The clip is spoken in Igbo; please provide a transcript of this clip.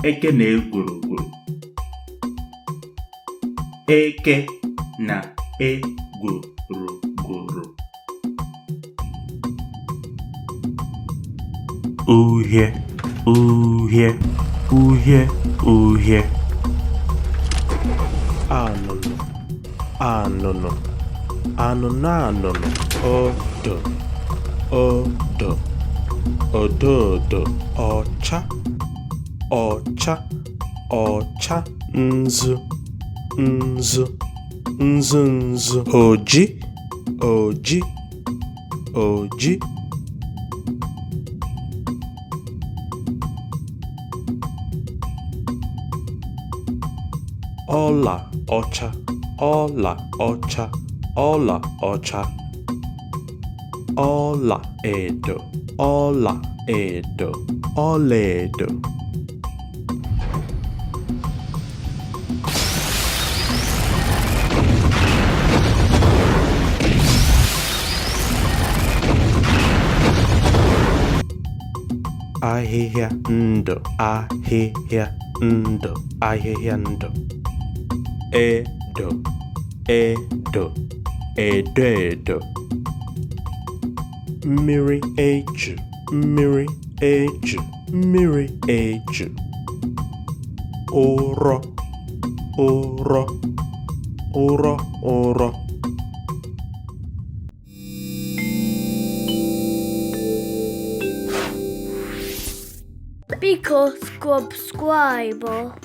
Eke na egwurugwu. Eke na egwurugwuru. Uhie, uhie, uhie, uhie. Anụnụ, anụnụ, anụnụ, anụnụ. Odo, odo, odo, odo. Ọcha, ọcha, ọcha. Nzu, nzu, nzu, nzu. Oji, oji, oji. Ọla ọcha, ọla ọcha, ọla ọcha. Ọla edo, ọla edo, ọla edo. Ahịhịa ndụ, ahịhịa ndụ, ahịhịa ndụ. Edo, edo, edo, edo. Mmiri eju, mmiri eju, mmiri eju. Ụrọ, ụrọ, ụrọ, ụrọ. Biko subscribe.